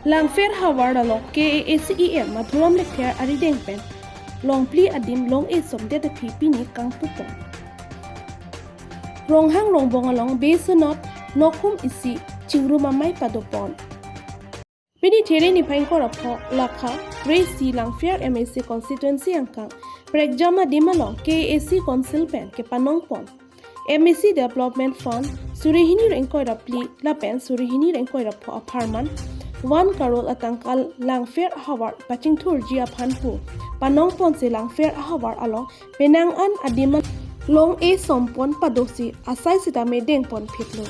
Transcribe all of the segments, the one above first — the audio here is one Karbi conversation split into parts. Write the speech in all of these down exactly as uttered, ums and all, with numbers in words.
Langpher ahavar along K A A C E M Madhuram Lekthe arideng pen longphli adim long-e somdet aphi pini kangpupon. Ronghang Rongbong along Besenot nokhum isi chingrum amei padopon. Pini There niphai ingkoi ra pho lakha Grace Langpher M A C constituency angkang prekjam adim along K A A C Council pen kepanongpon M A C Development Fund suri hini ra ingkoi ra phli lapen suri hini ra ingkoi ra pho apharman one crore atangka Langpher ahavar pachingthurji aphan pu panongponsi Langpher ahavar along penang an adim long-e sompon padosi asai sitame dengpon phitlo.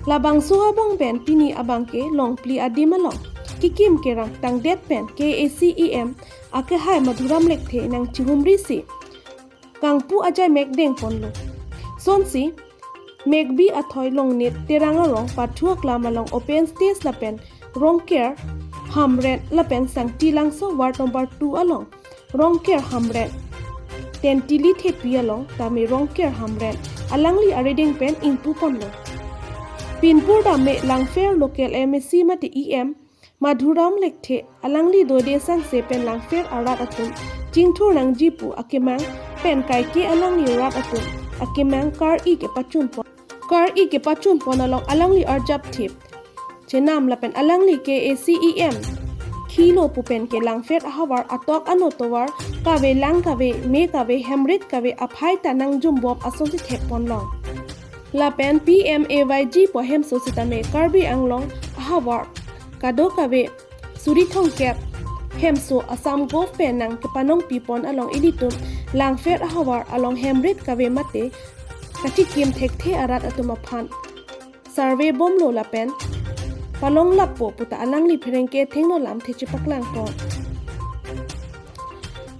Labangso abang pen pini abangke longphli adim along kekim kerang tangdet pen K A A C E M akehai Madhuram Lekthe nangchihumrisi kangpu ajai mek dengponlo. Sonsi Mekbi Athoi Longnit Terang arong pathu aklam along open stage lapen Rongker Hamren lapen Sangti Langso ward number two along Rongker Hamren, Tentili Thepi along tame Rongker Hamren alangli arideng pen ingpuponlo. Pinpur dame Langpher local M A C mate E M Madhuram Lekthe alangli dode sangse pen Langpher arat atum chingthur nangji pu akemang pen kaike alangli rat atum akemang kar-i kepachunpon, kar-i kepachunpon along alangli arjap thip chenam lapen alangli K A A C E M khilo pu pen ke Langpher ahavar atok ano tovar kave lang kave me kave hemrit kave aphai ta nangjumbom asonsi thekponlong. Lapen P M A Y G pu ahemso sitame Karbi Anglong ahavar kadokave suri thomkep hemso Assam Gov pen nangkepanongpipon along ilitum Langpher ahavar along hemrit kave mate kachikim thekthe arat atum aphan survey bomlo lapen palong lappo puta alangli pherangke thengno lamthe chepaklangpon.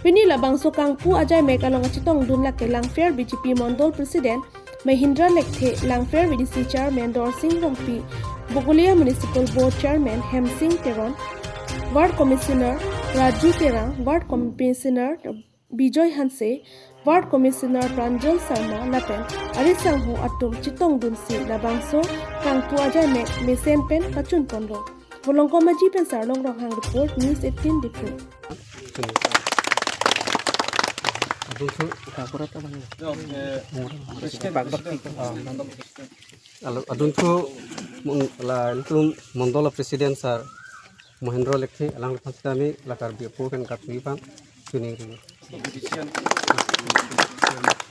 Pini labangso kangpu ajai mek along kachetongdun lake Langpher B J P Mondol President Mahindra Lekthe, Langpher V D C Chairman Dorsing Rongpi, Bokolia Municipal Board Chairman Hemsing Teron, Ward Commissioner Raju Terang, Ward Commissioner Bijoy Hanse, Ward Commissioner Pranjal Sharma lapen ari sangho atum chetongdunsi labangso kangpu ajai mek mesen pen pachunponlo. Volongkom Aji pen Sarlong Ronghang report, News eighteen Diphu. Adunthu, alo, adunthu, mon-, la, ilitum Mondol President Sir Mohendro Lekthe, alangliphan sitame la Karbi apo pen kartui aphan, sini ri.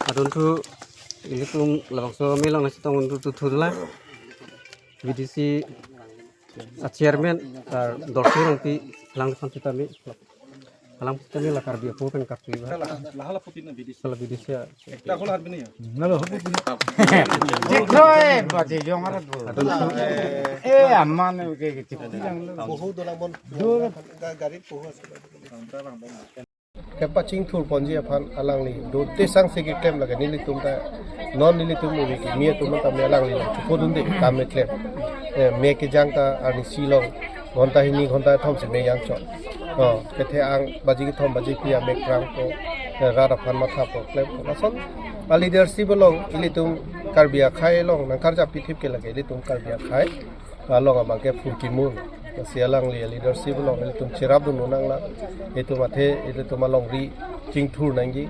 Adunthu, ilitum labangso amelong nangchetongdun thuthula, V D C a Chairman, ah, Dorsing Rongpi, alangliphan sitame, alang sitame la Karbi apo pen kartui aphan. Lahala putih na V D C. Kalau V D C ya. Ekta hol har bini ya. Nalo, hal putih. Chiklo eh, baji jong arat bo. Adunthu. Eh, aman ke ke chiklo. Bohu dolang bon. Dua. Ga-, gari bohu. Kepachingthur ponji aphan alangli dote sangse keklem lake nelitum ta non nelitum uri kimi atum ta me alangli chupodunde kam keklem. Eh, me kejang ta arnisi along ghonta hini ghonta thomsi me jangchot. Oh, kethe ang baji kethom baji phli amek prang ko, eh, rat aphan matha po klem ko. Lason a leadership along ilitum Karbi akhei along nangkarjap pithip ke lake ilitum Karbi akhei along abangke phurkimo. Lasi alangli leadership along ilitum cherapdun nanglang. Itum athe ilitum alongri chingthur nangji.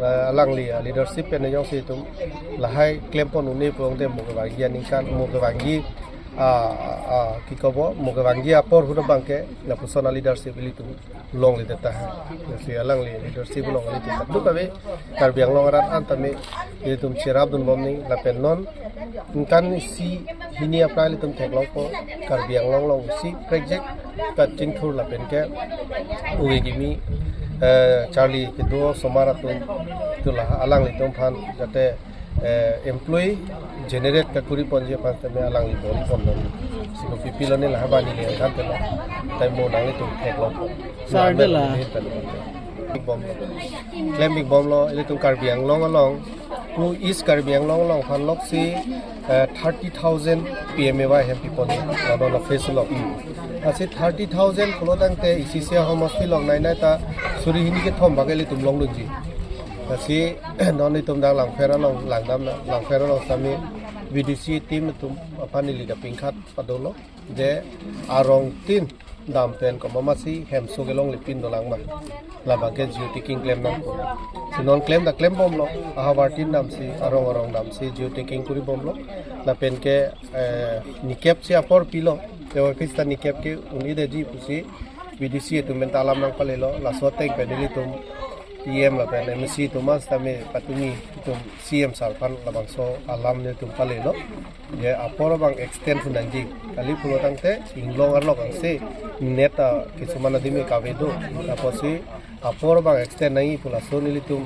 Ah, alangli leadership pen jongsi itum lahai klempon un-e pu longte mo kevangji aningkan, mo kevangji, ah, ah, kikobo, mo kevangji apor ahut abangke lapuson a leadership ilitum longledet tahai. Lasi alangli leadership along ilitum kadokave Karbi Anglong arat an tame ilitum cherapdun bomnang lapen non ningkan isi hini aphrang ilitum theklongpo Karbi Anglong along isi prekjak kachingthur lapen ke uwe kimi, eh, charli kedo osomar atum tu la alanglitum aphan jate, eh, employee generate kakuri ponji aphan tame alangli bor-i pondon. Sino pipilo ne lahai bani le kan telo. Tai mo nanglitum theklongpo. Sir, de la. Big bomb. Klem big bomb lo, ilitum Karbi Anglong along, pu East Karbi Anglong along aphan loksi, eh, thirty thousand P M A Y hempipon, ano na face lo. Lasi thirty thousand pulo tangte isi isi ahomosti along nai nai ta suri hini kethom bak ilitum longdunji. Lasi non itum dak Langpher along langdam na, Langpher along sami V D C team atum aphan neli ta pingkhat padolo. Je arong tin dam pen komatsi hemso kelongle pin dolang ma. Labangke geotagging klem nangkok. Si non klem ta klembomlo. Ahavar tin damsi, arong arong damsi geotagging kuribomlo. Lapenke, eh, nikep si apor pilo. Tewa Krista nikep ke un-edetji pusi B D C atum pen ta alam nangpalelo. Laso ateng pen nelitum E M lapen M A C atum mas tame patumi atum C M sir aphan labangso alam nelitum palelo. Je apor abang extend si nangji. Kali pulo tangte inglong arlok angse net ta kisuman adim ke kave do. Apotsi apor abang extend nangji pu laso nelitum,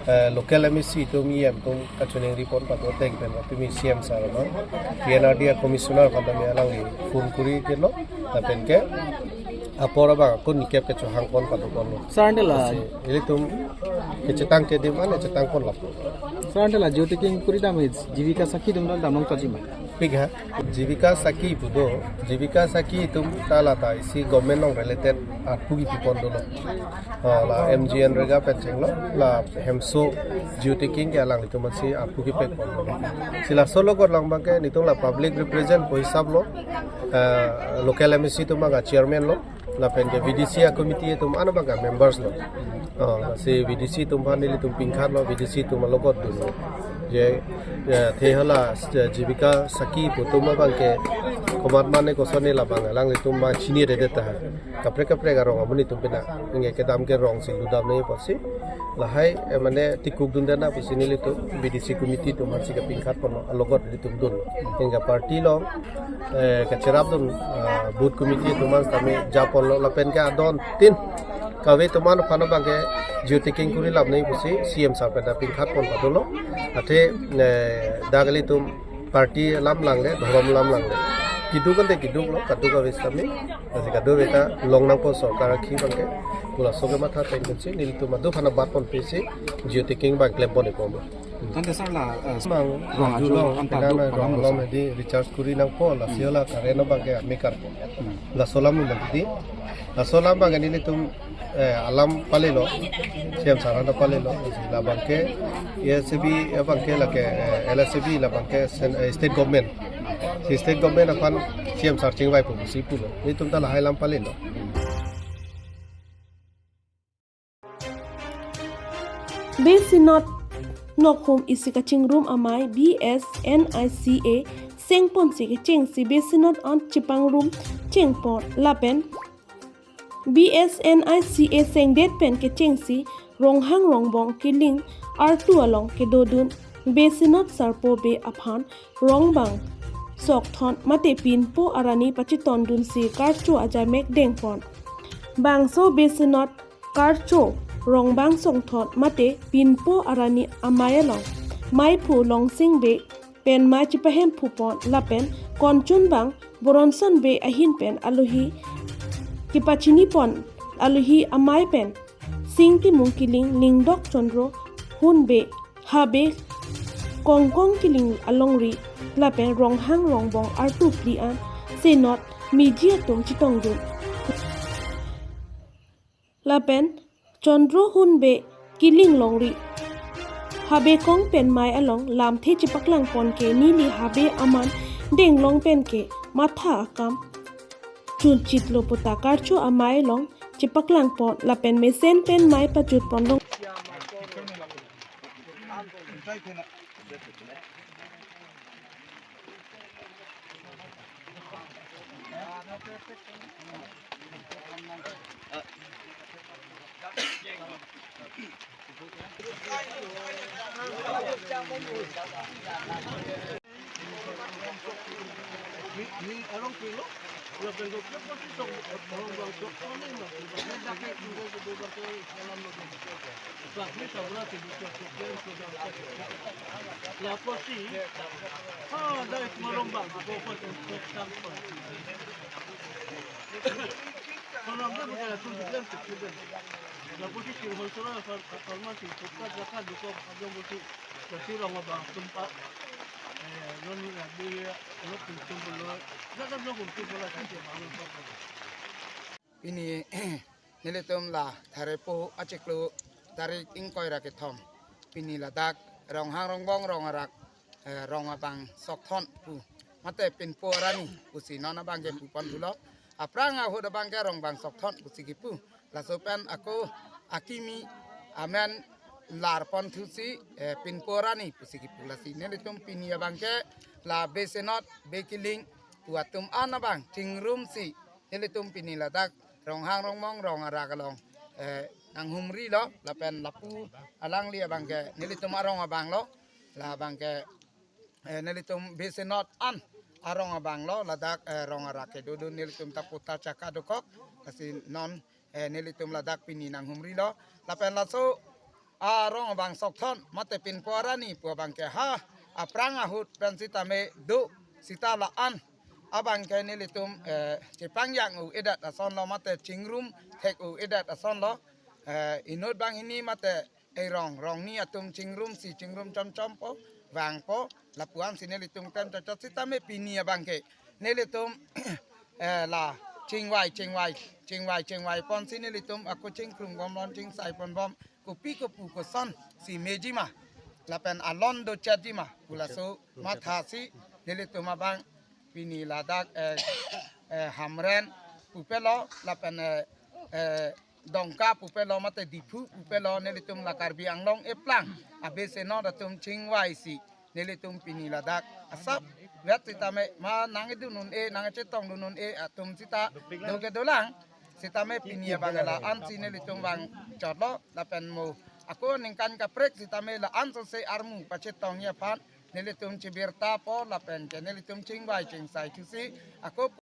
eh, local M A C atum E M atum kachiningri pon pado ateng pen patumi C M sir abang P N R D a commissioner aphan tame alangli phone kuri kelo. Lapenke apor abang ako nikep ke chohang pon pado ponlo. Sir, ante la Lasi ilitum kechetang kedim ane chetang pon lapu. Sir, ante la geotagging kuri dam hi Jivika Sakhi atum dam long chaji ma? Pik ha, Jivika Sakhi pu do, Jivika Sakhi atum ta lata isi government along related arpu kipi pon dolo. Oh, la M G N rega pen chenglo, la hemso geotagging ke alanglitum si arpu kipek pon dolo. Si laso logot lang abangke nelitum la public represent pu hisap lo, eh, local M A C atum abang chairman lo, lapenke V D C a committee atum ano abang members lo. Oh, si V D C atum aphan nelitum pingkhat lo, V D C atum alogot dunlo. Je, eh, the hala, eh, Jivika Sakhi pu atum abangke komat mane kosonne labang alanglitum ma chiniredet ta. Kaprek kaprek arong amonit atum pina. Inge kedam ke rong si ludam nangji pusi. Lahai, eh, mane tikuk dun dana pusi nelitum V D C committee atum aphansi kapingkhat ponlo, alogot nelitum dun. Inge party along, eh, kacherap dun, ah, booth committee atum aphan tame japonlo lapenke adon tin kave atum aphan abangke geotagging kuri lap nangji pusi C M sir pen ta pingkhat pon padolo. Athe, eh, dak ilitum party alam langle, dhorom alam langle. Keduk ante keduk lo, kadokave sitame. Lasi kadokave ta long nangpo sorkar akhei abangke. Pu laso kematha ateng pensi nelitum adu aphan bat ponpesi geotagging abang klem pon-ikpo. Tangte sir la, eh, Abang rong arju arjulong, long, anta kedam duk rong alam lo, along sir. Di recharge kuri nangpo, lasi Hmm. hala current abangke amekar po. Hmm. Laso alam abang di. Laso alam abangke nelitum, eh, alam palelo, C M sir aphan ta palelo, labangke, A S A B abangke lake, eh, L S A B labangke sen-, eh, state government. Si state government aphan C M sir chingvai pusi pulo. Nelitum ta lahai alam palelo. Bey Synod nokhum isi kachingrum amei B S N I C A seng ponsi kechengsi Bey Synod an chepangrum chengpon lapen B S N I C A sengdet pen kechengsi Ronghang Rongbong Kiling artu along kedodun Bey Synod sarpo Bey aphan rongbang sokthon mate pinpo arani pachetondunsi karcho ajaimek dengpon. Bangso Bey Synod karcho rongbang sokthon mate pinpo arani amei along meiphu Longsing Bey pen mei chepahemphu pon lapen konchunbang Boronson Bey ahin pen alohi kepachini pon alohi amei pen Sing Timung Kiling, Lingdok Chondro Hun Bey, Habe Kongkong Kiling alongri lapen Ronghang Rongbong artu phli an Synod meji atum chetongdun. Lapen Chondro Hun Bey Kiling longri Habe Kong pen mei along lamthe chepaklang pon ke neli Habe aman denglong pen ke matha akam chunchitlo puta karcho amei along chepaklang pon lapen mesen pen mei pajut pon long. Pini nelitum la Tharepo achiklo tarik ingkoi ra kethom. Pini ladak Ronghang Rongbong rong arak, eh, rong abang sokthon pu mate pinpo arani pusi non abangke pu pon thulo. aphrang ahut abang ke Rongbang Sokthon pusi kipu. Laso pen ako akimi amen larpon thusi, eh, Pinpo Arani pusi kipu. Lasi nelitum pini abang ke la Besenot, Bekiling pu atum an abang chingrumsi nelitum pini ladak Ronghang Rongmong Rong Arak along, eh, nanghumri lo, lapen lapu alangli abang ke nelitum arong abang lo, la abang ke, eh, nelitum Besenot an arong abang lo, ladak, eh, Rong Arak kedodun nelitum ta puta chaka dokok, lasi non, eh, nelitum ladak pini nanghumri lo, lapen laso arong abang Sokthon mate Pinpo Arani pu abang ke ha aphrang ahut pen sitame do, sita la-an abang ke nelitum, eh, chepangjang-o-edet ason lo mate chingrum thek-o-edet ason lo, eh, inut banghini mate eirong rongni atum chingrumsi chingrum chomchompo, vangpo, lapu-an si nelitum klem chotchot sitame pini abang ke nelitum, eh, la chingvai chingvai chingvai chingvai ponsi nelitum ako chingkrung bomlon, chingsai ponbom, kopi kopu kosonsi mejima lapen alon dochetjima pu laso mathasi nelitum abang pini ladak, eh, eh, Hamren pupelo lapen, eh, eh, Dongka pupelo mate Diphu pupelo, nelitum la Karbi Anglong eplang aBesenot atum chingvaisi nelitum pini ladak asapvet sitame ma nangkedun un-e, nangkechetongdun un-e atum sita do kedolang, sitame pini abang la-ansi nelitum vangchotlo, lapen mo ako ningkan kaprek sitame la-an sose armu pachetongji aphan nelitum chibirta po lapen ke nelitum chingvai chingsai thusi ako